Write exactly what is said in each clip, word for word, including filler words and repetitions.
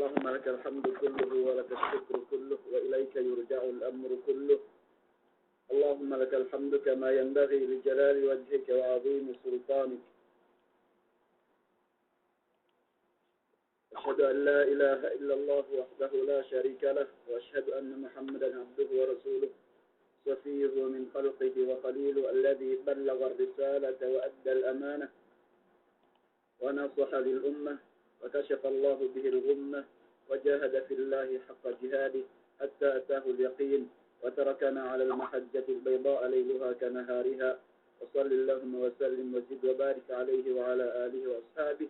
اللهم لك الحمد كله ولك الشكر كله وإليك يرجع الأمر كله. اللهم لك الحمد كما ينبغي لجلال وجهك وعظيم سلطانك. أشهد أن لا إله إلا الله وحده لا شريك له، وأشهد أن محمدا عبده ورسوله، صفيه من خلقه وخليله، الذي بلغ الرسالة وأدى الأمانة ونصح للأمة وكشف الله به الغمة وجاهد في الله حق جهاده حتى أتاه اليقين وتركنا على المحجة البيضاء ليلها كنهارها. وصل اللهم وسلم وزد وبارك عليه وعلى آله وأصحابه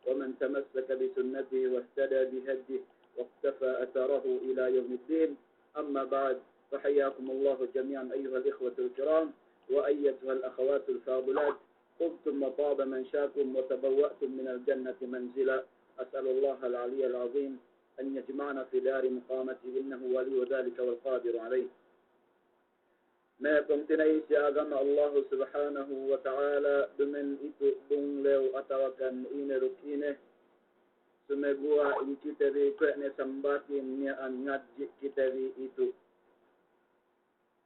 ومن تمسك بسنته واهتدى بهديه واقتفى أثره إلى يوم الدين. أما بعد، فحياكم الله جميعا أيها الإخوة الكرام وأيتها الأخوات الفاضلات، طبتم وطاب ممشاكم وتبوأتم من الجنة منزلا. أسأل الله العلي العظيم أن يجمعنا في دار مقامته إنه ولي ذلك والقادر عليه. Me' pungtina'i si agama Allahu Subhanahu wa Ta'ala, duma'in itu bunglew atawakan ine duk ine, sumeguwa' in kite bi kuwe' ne sambatin miya'an ngadji' kite bi itu.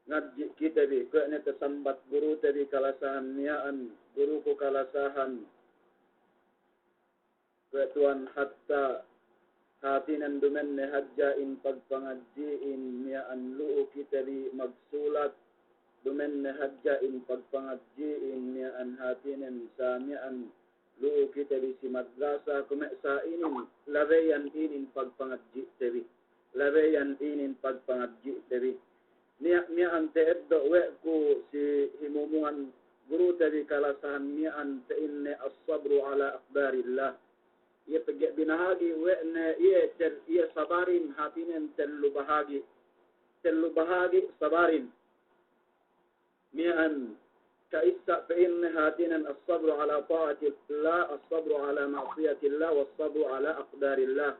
Ngadji' kite bi, kuwe' ne tasambat gurute bi kalasahan miya'an, guruku kalasahan, kuwe' tuwan hatta hātinen duma'in ne hadja in pagpangadji'in miya'an lu'u kite bi magsulat, duma'in ne hadja in pagpangadji'in miya'an hātinen sa miya'an lu'u kite bi si madrasa, kuwe' me' sa inin, labeyan inin pagpangadji'te bi. Labeyan inin pagpangadji'te bi. Niya', miya'an ta'eddo' we' ku si himumungan gurute bi kalasahan miya'an pa'inne as-sabru ala aqdarillah. Iye pegge' binahagi' we' ne, iye tel-, iye sabarin hātinen tellu bahagi'. Tellu bahagi' sabarin. Miya'an ka'issa pa'inne hātinen as-sabru ala ta'atillah, as-sabru ala ma'siyatillah, was-sabru ala aqdarillah.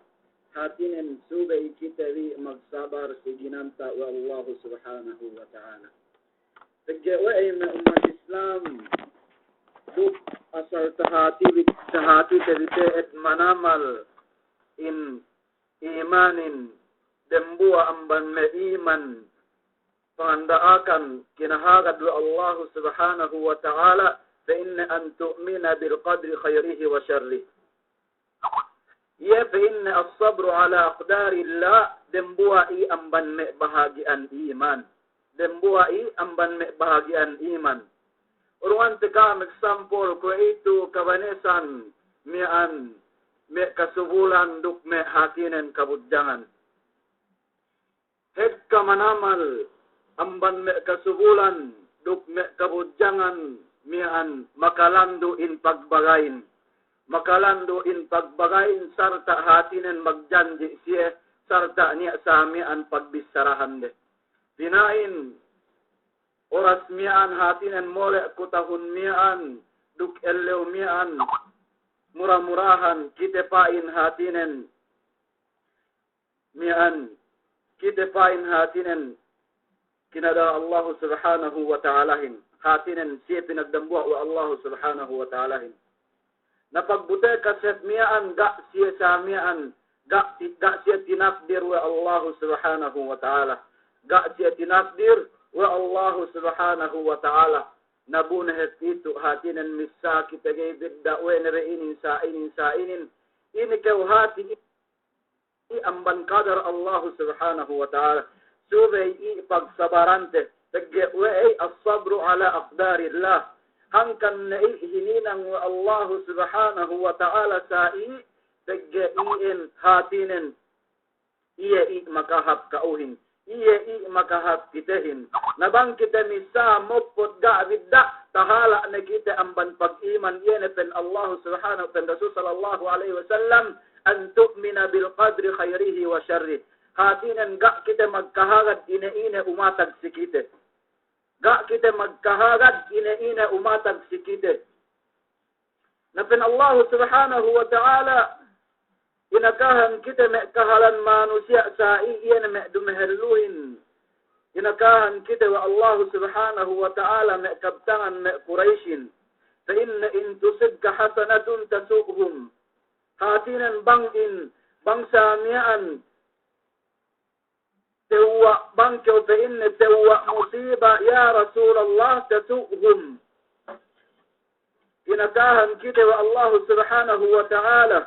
Hātinen subey kite bi magsabar si ginanta we' Allahu Subhanahu wa Ta'ala. Pegge' we'ey me' ummat Islam, duk asal tahati bi, tahatite bi te'ed manamal in imanin, dembuwa' amban me' iman, panganda'akan kinahagad we' Allahu Subhanahu wa Ta'ala, pa'inne an tu'mina bil qadri khayrihi wa sharrihi. Iye pa'inne as-sabru ala aqdarillah, dembuwa' i amban me' bahagi'an iman. Dembuwa' i amban me' bahagi'an iman. Urungan te ka'am example kuwe'itu kabanesan miya'an me' kasubulan duk me' hātinen kabudjangan. Hekka manamal amban me' kasubulan duk me' kabudjangan miya'an makalandu' in pagbagayin. Makalandu' in pagbagayin sarta' hātinen magjanji' siye sarta' niya' sa miya'an pagbissarahande. Pina'in oras miya'an hātinen mole' ku tahun miya'an duk ellew miya'an, mura-murahan kite pa'in hātinen miya'an, kite pa'in hātinen kinada Allahu Subhanahu wa Ta'alahin, hātinen siye pinagdambuwa' we' Allahu Subhanahu wa Ta'alahin. Na pagbuteka sep miya'an ga' siye sa miya'an, ga' ti-, ga' siye tinakdir we' Allahu Subhanahu wa Ta'ala. Ga' siye tinakdir we' Allahu Subhanahu wa Ta'ala. Na bu ne hep itu hātinen missā kite ga'i bidda' we' ne be inin sa inin sa inin. Inin kew hāti i amban kadar Allahu Subhanahu wa Ta'ala. Subey i pagsabarante, pegge' we'ey as-sabru ala aqdarillah. Hangkan ne i hininang we' Allahu Subhanahu wa Ta'ala sa i, pegge' iyan hātinen, iye i makahāp ka'uhin. Iye i makahāp kitehin. Na bang kite missā moppot ga' bidda', tahala' ne kite amban pag'iman, iye ne pa'in Allahu Subhanahu, pa'in Rasul sallallahu alaihi wasallam, an tu'mina bil qadri khairihi wa sharrihi. Hātinen ga' kite magkahagad ine-ine umatag si kite. Ga' kite magkahagad ine-ine umatag si kite. Na pa'in Allahu Subhanahu wa Ta'ala, inakahan kite me' kahalan manusiya' sa i, iye ne me' dumehelluhin. Inakahan kite we' Allahu Subhanahu wa Ta'ala me' kabtangan me' Quraisyin. Pa'inne in tusibka hasanatun tasu'hum. Hātinen bang in Bang sa miya'an tewwa' bang kew pa'inne tewwa' musiba, ya Rasulallah, tasu'hum. Kinakahan kite we' Allahu Subhanahu wa Ta'ala.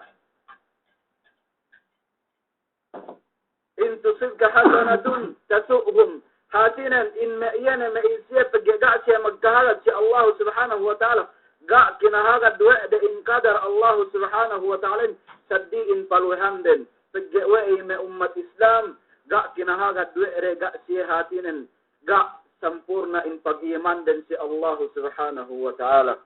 In tusibka hasanatun tasu'hum. Hātinen in me' iye ne me' isiye pegge' ga' siye magkahagad si Allahu Subhanahu wa Ta'ala, ga' kinahagad we' de in kadar Allahu Subhanahu wa Ta'alahin, saddi'in paluwehanden. Pegge' we'ey me' ummat Islam, ga' kinahagad we' de, ga' siye hātinen, ga' sampurna' in pag'imanden si Allahu Subhanahu wa Ta'ala.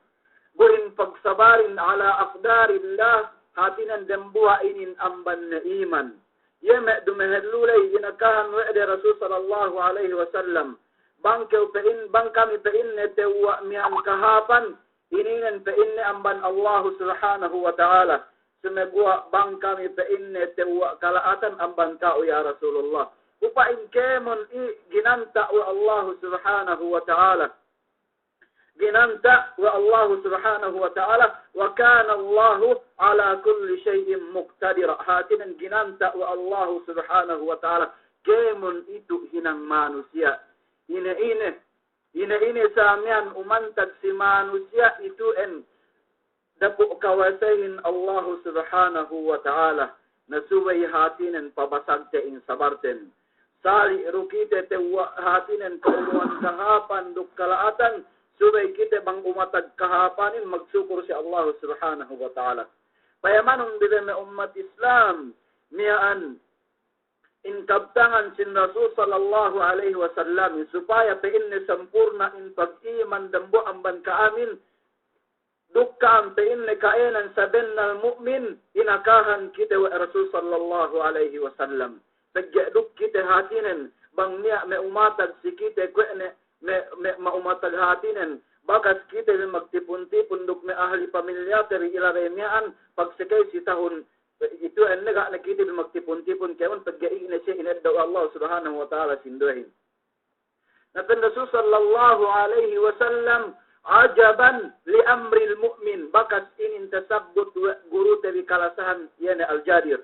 Bu in pagsabarin ala aqdarillah, hātinen dembuwa' inin amban ne iman. Iye me' dumehellu ley, inakahan we' de Rasul sallallahu alaihi wasallam. Bang kew pa'in, bang kami pa'inne tewwa' miya'an kahāpan, ininen pa'inne amban Allahu Subhanahu wa Ta'ala. Sumeguwa' bang kami pa'inne tewwa' kala'atan amban ka'u ya Rasulullah. Upa'in kēmon i' ginanta' we' Allahu Subhanahu wa Ta'ala. Ginanta' we' Allahu Subhanahu wa Ta'ala, wa kana Allahu ala kulli shay'in muqtadira. Hātinen ginanta' we' Allahu Subhanahu wa Ta'ala kēmon itu hinang manusiya'. Ine-ine, ine-ine sa miya'an umantag si manusiya' itu'en dapu' kawasahin Allahu Subhanahu wa Ta'ala, na subey hātinen pabasagte in sabarten. Sali' du kite tewwa' hātinen ka'urungan kahāpan duk kala'atan, subey kite bang umatag kahāpanin magsukur si Allahu Subhanahu wa Ta'ala. Payamanun bi me' ummat Islam, miya'an in kabtangan sin Rasul sallallahu alaihi wasallam, supaya pa'inne sampurna' in pag'iman dambuwa' amban ka'amin, duk ka'am pa'inne ka'ēnan sabennal mu'min, inakahan kite we' Rasul sallallahu alaihi wasallam. Pegge' duk kite hātinen, bang niya' me' umatag si kite kuwe' ne, me', me' ma'umatag hātinen, bakas kite bi magtipun-tipun duk me' ahli pamilyate bi ilabey miya'an, pagsekey si tahun, itu enne ga' ne kite bi magtipun-tipun kēmon pegge' ine siye ineddo' we' Allah Subhanahu wa Ta'ala sinduwehin. Na pa'in Rasul sallallahu alaihi wasallam, "Ajaban li amril mu'min." Bakas inin tasabbut we' gurute bi kalasahan iye ne Al-Jabir.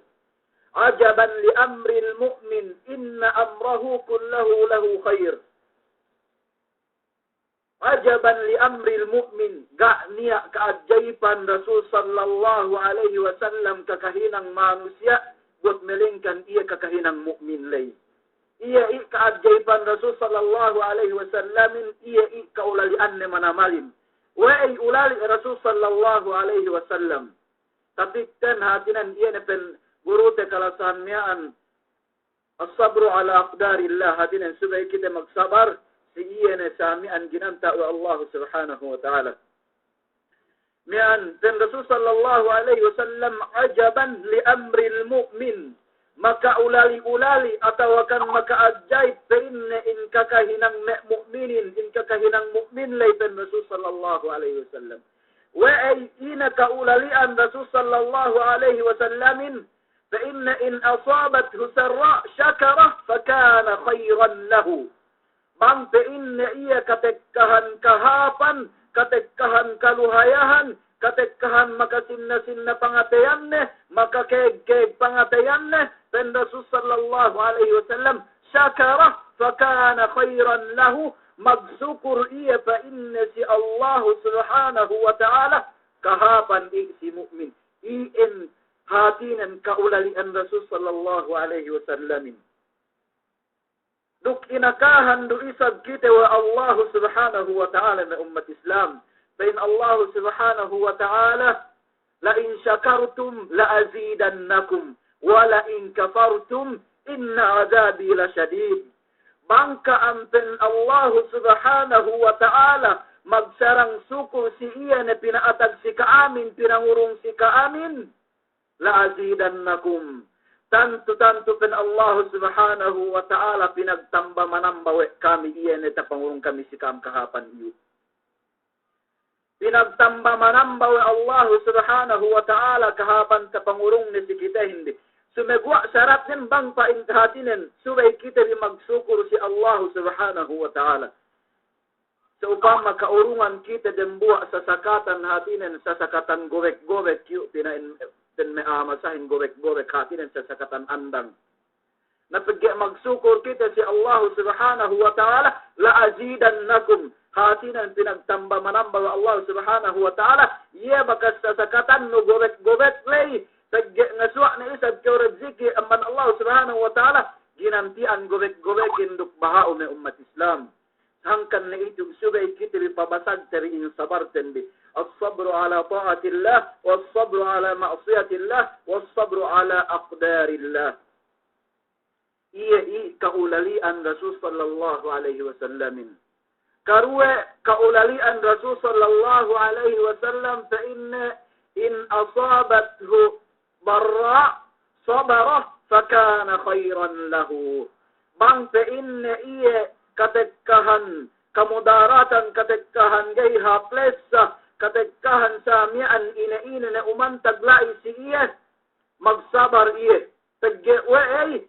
"Ajaban li amril mu'min, inna amrahu kullahu lahu khair." Ajaban li amril mu'min, ga' niya' ka'aja'iban Rasul sallallahu alaihi wasallam kakahinang manusiya', buwat melengkan iye kakahinang mu'min ley. Iye i' ka'aja'iban Rasul sallallahu alaihi wasallamin, iye i' ka'ulali'anne manamalin. We'ey ulali' Rasul sallallahu alaihi wasallam? Tapikten hātinen iye ne pa'in gurute kalasahan miya'an, "As-sabru ala aqdarillah," hātinen subey kite magsabar si iye ne sa miya'an ginanta' we' Allah Subhanahu wa Ta'ala. Miya'an, pa'in Rasul sallallahu alaihi wasallam, "Ajaban li amril mu'min." Maka'ulali-ulali atawa kan maka'aja'ib pa'inne in kakahinang me' mu'minin, in kakahinang mu'min ley, pa'in Rasul sallallahu alaihi wasallam. We'ey ine ka'ulali'an Rasul sallallahu alaihi wasallamin? Pa'inne, "In asabathu sarra' shakara fakana khairan lahu." Bang pa'inne iye katekkahan kahāpan, katekkahan kaluhayahan, katekkahan makasinna-sinna pangateyanne, makakēg-kēg pangateyanne, pa'in Rasul sallallahu alaihi wasallam, "Shakara fakana khairan lahu," magsukur iye pa'inne si Allahu Subhanahu wa Ta'ala, kahāpan i' si mu'min. Iyan hātinen ka'ulali'an Rasul sallallahu alaihi wasallamin. Duk inakahan du isab kite we' Allahu Subhanahu wa Ta'ala me' ummat Islam. Pa'in Allahu Subhanahu wa Ta'ala, "La in shakartum la azidannakum, wa la in kafartum inna adhabi lashadid." Bang ka'am, pa'in Allahu Subhanahu wa Ta'ala, magsarang sukur si iye ne pina'atag si ka'amin, pinangurung si ka'amin, "La azidannakum." Tantu-tantu, pa'in Allahu Subhanahu wa Ta'ala, pinagtamba-manamba we' kami iye ne tapangurung kami si ka'am kahāpan iyu'. Pinagtamba-manamba we' Allahu Subhanahu wa Ta'ala kahāpan tapangurungne si kitehin bi. Sumeguwa' saratnen bang pa'in hātinen, subey kite bi magsukur si Allahu Subhanahu wa Ta'ala. Sa'upama ka'urungan kite dembuwa' sasakatan hātinen, sasakatan gowek-gowek iyu' pina'in, ten me' a'a masahin gowek-gowek, hātinen sasakatan andang. Na pegge' magsukul kite si Allahu Subhanahu wa Ta'ala, "La azidannakum." Hātinen pinagtamba-manamba we' Allahu Subhanahu wa Ta'ala, iye bakas sasakatannu gowek-gowek ley, pegge' ngasuwa' ne isab kew rezeki amban Allahu Subhanahu wa Ta'ala, ginanti'an gowek-gowekin duk baha'u me' ummat Islam. Hangkan ne itu subey kite bi pabasagte bi in sabarten bi. As-sabru ala ta'atillah, was-sabru ala ma'siyatillah, was-sabru ala aqdarillah. Iye i ka'ulali'an Rasul sallallahu alaihi wasallamin. Karuwe ka'ulali'an Rasul sallallahu alaihi wasallam, pa'inne, "In asabathu darra sabara fakana khairan lahu." Bang pa'inne iye katekkahan kamudaratan, katekkahan ga'i hāp lessa, katekkahan sa miya'an ine-ine ne umantag la'i si iye, magsabar iye. Pegge' we'ey,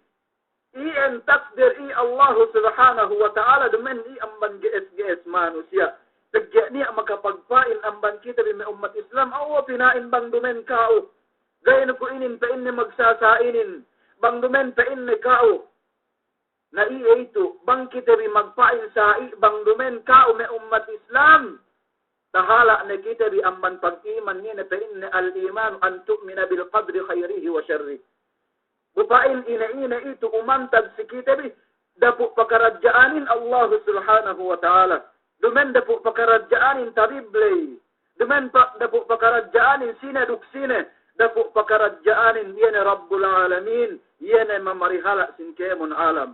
iyan takdir i Allahu Subhanahu wa Ta'ala, dumen i amban ge'es-ge'es manusiya'. Pegge' niya' makapagpa'in amban kite bi me' ummat Islam, aw pina'in bang dumen ka'u. Ga'i nu ku inin pa'inne magsasa'inin, bang dumen pa'inne ka'u. Na iye itu, bang kite bi magpa'in sa'i bang dumen ka'u me' ummat Islam. Tahala' ne kite bi amban pag'iman, iye ne pa'inne al-imanu an tu'mina bil qadri khairihi wa sharrihi. Bu pa'in ine-ine itu umantag si kite bi, dapu' pakaradja'anin Allahu Subhanahu wa Ta'ala. Dumen dapu' pakaradja'anin tabib ley. Dumen pa-, dapu' pakaradja'anin sine duk sine. Dapu' pakaradja'anin iye ne Rabbul Alamin, iye ne mamarihala' sin kēmon alam.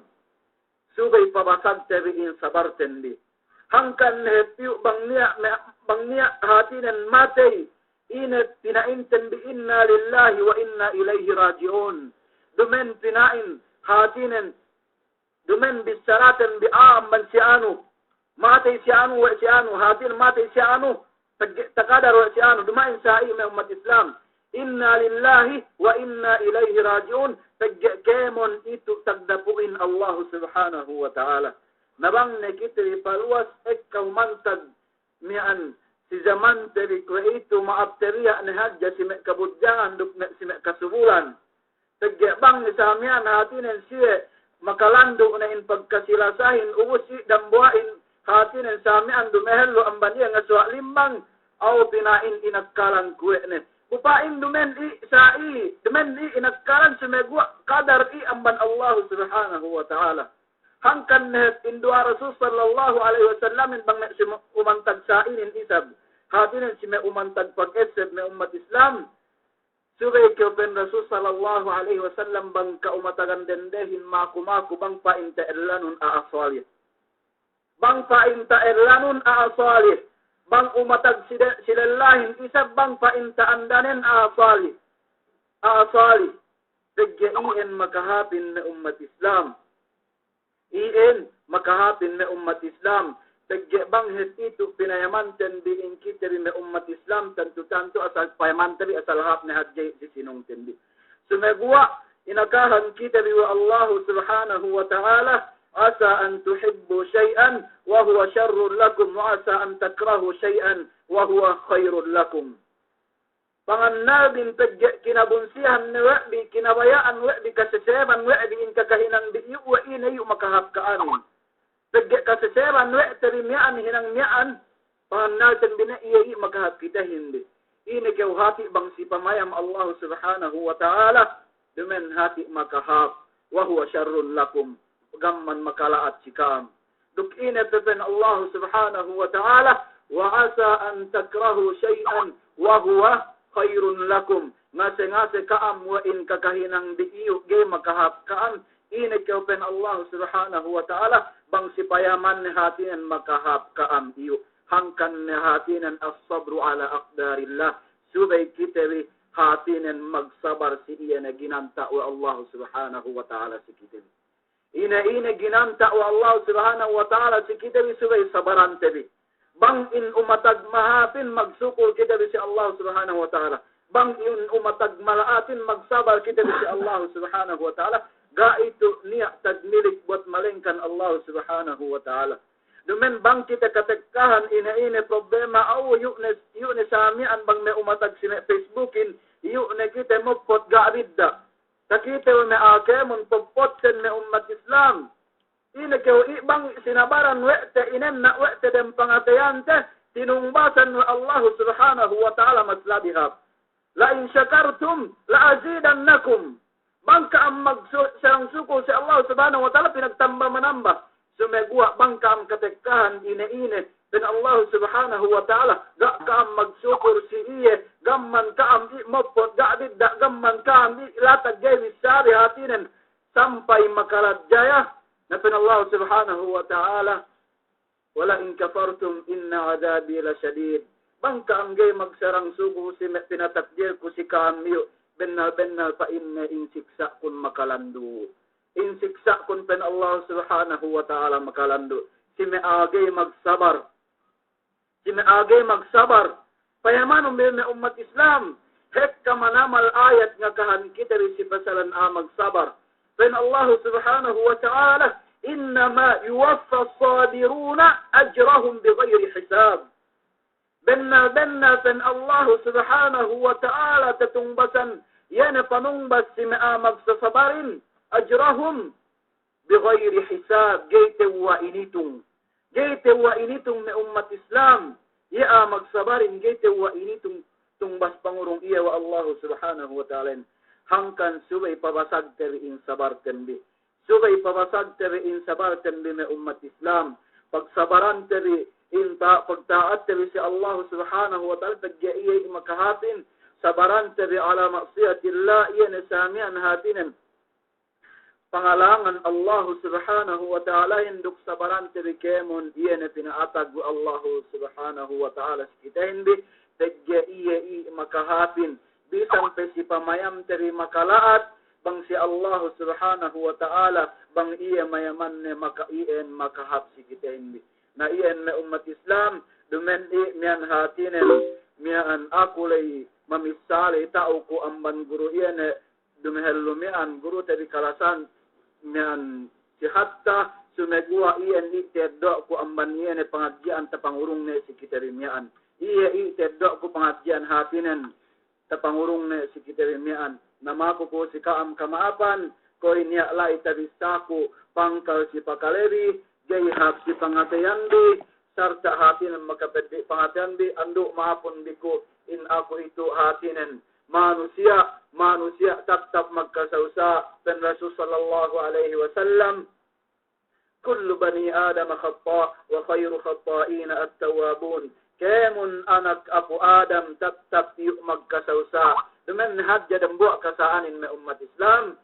Subey pabasagte bi in sabarten bi. Hangkan ne hep iyu' bang niya', bang niya' hātinen matey, ine pina'inten bi, "Inna lillahi wa inna ilayhi raji'un." Dumen pina'in hātinen, dumen bissaraten bi amban si anu. Matey si anu we' si anu, hātinen matey si anu. Pegge' takadar we' si anu, duma'in sa'i me' ummat Islam. "Inna lillahi wa inna ilayhi raji'un." Pegge' kēmon itu tagdapu'in Allahu Subhanahu wa Ta'ala. Na bang ne kite bi paluwas ekka umantag miya'an si zamante bi kuwe'itu, ma'ap tabiya' ne hadja si me' kabudjangan duk me' si me' kasubulan. Pegge' bang ne sa miya'an hātinen siye makalandu' ne in pagkasi-lasahin, ubus i' dambuwa'in hātinen sa miya'an dumehellu amban iye ngasuwa' limbang, aw pina'in inakkalan kuwe' ne. Bu pa'in dumen i' sa'i, dumen i' inakkalan, sumeguwa' kadar i' amban Allahu Subhanahu wa Ta'ala. Hangkan ne hep in du'a Rasul sallallahu alaihi wasallamin bang me' si umantag sa'inin isab, hātinen si me' umantag pagesseb me' ummat Islam. Subey kew, pa'in Rasul sallallahu alaihi wasallam, bang ka'u matagan dendehin maku-maku, bang pa'in ta'ellanun a'a salih. Bang pa'in ta'ellanun a'a salih. Bang umatag si de-, si lellahin isab, bang pa'in ta'andanen a'a salih. A'a salih. Pegge' iyan makahāpin me' ummat Islam. Iyan makahāpin me' ummat Islam. Pegge' bang hep itu pinayamanten bi in kite bi me' ummat Islam, tantu-tantu asal payamante bi asal hāp ne hadja i' si sinungten bi. Sumeguwa' inakahan kite bi we' Allahu Subhanahu wa Ta'ala, "Asa an tuhibbu shay'an wa huwa sharrun lakum, wa asa an takrahu shay'an wa huwa khairun lakum." Pangannalbin pegge' kinabunsihan ne we' bi, kinabaya'an we' bi, kaseseban we' bi in kakahinang bi iyu' we' ine iyu' makahāp ka'amin. Pegge' kaseseban we' te bi miya'an hinang miya'an, pangannalten bi ne iye i' makahāp kitehin bi. Ine kew hāti bang si pamayam Allahu Subhanahu wa Ta'ala, dumen hāti makahāp, wa huwa sharrun lakum, gamman makala'at si ka'am. Duk ine pe pa'in Allahu Subhanahu wa Ta'ala, "Wa asa an takrahu shay'an wa huwa khairun lakum." Ngase-ngase ka'am we' in kakahinang bi iyu' ga'i makahāp ka'am, ine kew, pa'in Allahu Subhanahu wa Ta'ala, bang si payaman ne hātinen makahāp ka'am iyu'. Hangkan ne hātinen as-sabru ala aqdarillah. Subey kite bi hātinen magsabar si iye ne ginanta' we' Allahu Subhanahu wa Ta'ala si kite bi. Ine-ine ginanta' we' Allahu Subhanahu wa Ta'ala si kite bi subey sabarante bi. Bang in umatag mahāpin magsukul kite bi si Allahu Subhanahu wa Ta'ala. Bang in umatag mala'atin magsabar kite bi si Allahu Subhanahu wa Ta'ala. Ga'i tu niya' tagmilik buwat malengkan Allahu Subhanahu wa Ta'ala. Dumen bang kite katekkahan ine-ine problema, aw iyu' ne, iyu' ne sa miya'an bang me' umatag si me' Facebookin, Iyu' ne kite moppot ga' bidda'. Takite we' me' a'a kēmon poppotten me' ummat Islam. Ine kew i' bang sinabaran we' te inenna' we' te dem pangateyante, tinungbasan we' Allahu Subhanahu wa Ta'ala mas labi hāp. "La in shakartum la azidannakum." Bang ka'am magsu-, sarang sukul si Allah Subhanahu wa Ta'ala, pinagtamba-manamba. Sumeguwa' bang ka'am katekkahan ine-ine, pa'in Allah Subhanahu wa Ta'ala, ga' ka'am magsukul si iye, gamman ka'am i' moppot ga' bidda', gamman ka'am i' latag ga'i bissābi hātinen, sampay makaladjaya. Na pa'in Allah Subhanahu wa Ta'ala, "Wa la in kafartum inna adhabi la shadid." Bang ka'am ga'i magsarang sukul si me' pinatakdirku si ka'am iyu', bennal-bennal pa'inne in siksa'kun makalandu'. In siksa'kun, pa'in Allah Subhanahu wa Ta'ala, makalandu' si me' a'a ga'i magsabar. Si me' a'a ga'i magsabar. Payamanun bi me' ummat Islam, hekka manamal ayat ngakahan kite bi si pasalan a'a magsabar. Pa'in Allah Subhanahu wa Ta'ala, "Innama yuwaffas sabiruna ajrahum bighayri hisab." Bennal-bennal, pa'in Allah Subhanahu wa Ta'ala, tatungbasan, iye ne panungbas si me' a'a magsasabarin, ajrahum bighayri hisab, ga'i tewwa' initung. Ga'i tewwa' initung me' ummat Islam. Iye a'a magsabarin ga'i tewwa' initung, tungbas pangurung iye we' Allahu Subhanahu wa Ta'alahin. Hangkan subey pabasagte bi in sabarten bi. Subey pabasagte bi in sabarten bi me' ummat Islam. Pagsabarante bi in ta-, pagta'atte bi si Allahu Subhanahu wa Ta'ala, pegge' iye i' makahāpin. Sabarante bi ala ma'siyatillah, iye ne samiyan hātinen pangalangan Allahu Subhanahu wa Ta'alahin, duk sabarante bi kēmon iye ne pina'atag we' Allahu Subhanahu wa Ta'ala si kitehin bi, pegge' iye i' makahāpin, bisan pe si pamayamte bi makala'at, bang si Allahu Subhanahu wa Ta'ala, bang iye mayamanne maka-, iyan makahāp si kitehin bi. Na iyan me' ummat Islam, dumen i' miya'an hātinen, miya'an aku ley mamissali ta'uku amban guru iye ne dumehellu miya'an gurute bi kalasan miya'an si hatta, sumeguwa' iyan i' teddo'ku amban iye ne pangadji'an tapangurung ne si kite bi miya'an. Iye i' teddo'ku pangadji'an hātinen tapangurung ne si kite bi miya'an. Na maku ku si ka'am kama'apan, kuwe' niya' la'i tabissāku pangkal si pakale bi, ga'i hāp si pangateyan bi, sarta' hātinen makapeddi' pangateyan bi, andu' ma'apun bi ku in aku itu' hātinen manusiya', manusiya' tattap magkasawsa', pa'in Rasul sallallahu alaihi wasallam, "Kullu bani Adama khatta', wa khairu khatta'ina at-tawwabun." Kēmon anak apu' Adam tattap iyu' magkasawsa'. Dumen hadja dambuwa' kasa'anin me' ummat Islam.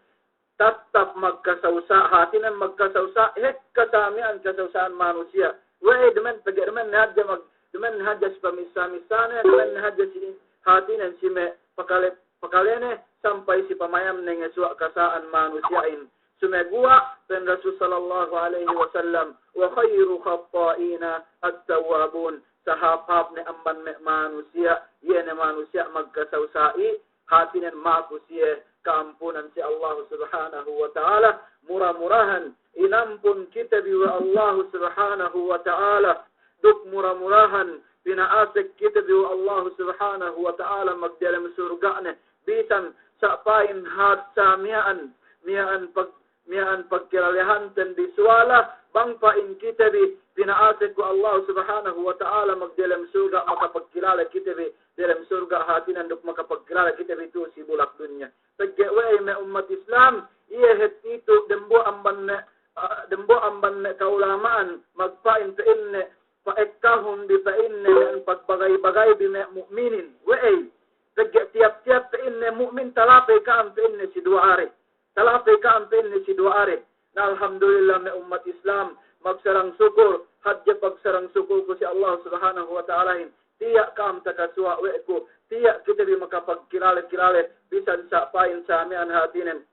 Tattap magkasawsa', hātinen magkasawsa', hekka samiyan kasawsa'an manusiya'. We'ey dumen, pegge' dumen hadja mag-, dumen hadja si pamissa-missane, dumen hadja si hātinen si me' pakale, pakalene, sampay si pamayamne ngesuwa' kasa'an manusiya'in. Sumeguwa', pa'in Rasul sallallahu alaihi wasallam, "Wa khairu khatta'ina at-tawwabun." Sahāp-hāp ne amban me' manusiya', iye ne manusiya' magkasawsa'i, hātinen maku siye ka'ampunan si Allahu Subhanahu wa Ta'ala, mura-murahan inampun kite bi we' Allahu Subhanahu wa Ta'ala, duk mura-murahan pina'asek kite bi we' Allahu Subhanahu wa Ta'ala magdiyalem surga'ne, bisan sa' pa'in hāp sa miya'an, miya'an pag-, miya'an pagkilalehanten bi suwala, bang pa'in kite bi pina'asek we' Allahu Subhanahu wa Ta'ala magdiyalem surga', makapagkilale kite bi diyalem surga' hātinen duk makapagkilale kite bi tu'u si bulak dunya. Pegge' we'ey me' ummat Islam, iye hep itu' dembuwa' amban me', ah, dembuwa' amban me' ka'ulama'an magpa'in pa'inne, pa'ekkahun bi pa'inne me' pagbagay-bagay bi me' mu'minin. We'ey, pegge' tiyap-tiyap pa'inne mu'min talapey ka'am pa'inne si duwa are. Talapey ka'am pa'inne si duwa are. Na alhamdulillah me' ummat Islam, magsarang sukul, hadje pagsarang sukulku si Allah Subhanahu wa Ta'alahin. Tiya' ka'am takasuwa' we' ku, tiya' kite bi makapagkilale-kilale, bisan sa' pa'in sa miya'an hātinen.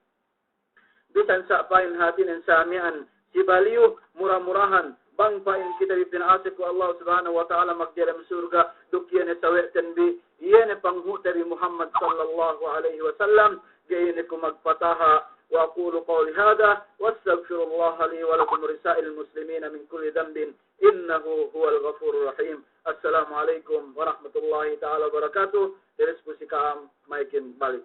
Bisan sa' pa'in hātinen sa miya'an si baliyu, mura-murahan, bang pa'in kite bi pina'asek we' Allah Subhanahu wa Ta'ala magdiyalem surga', duk iye ne sawe'ten bi, iye ne panghu'te bi Muhammad sallallahu alaihi wasallam, ga'i ne ku magpataha', وأقول قولي هذا وأستغفر الله لي ولكم ولسائر المسلمين من كل ذنب إنه هو الغفور الرحيم. السلام عليكم ورحمة الله تعالى وبركاته. Deris ku si ka'am ma'in balik.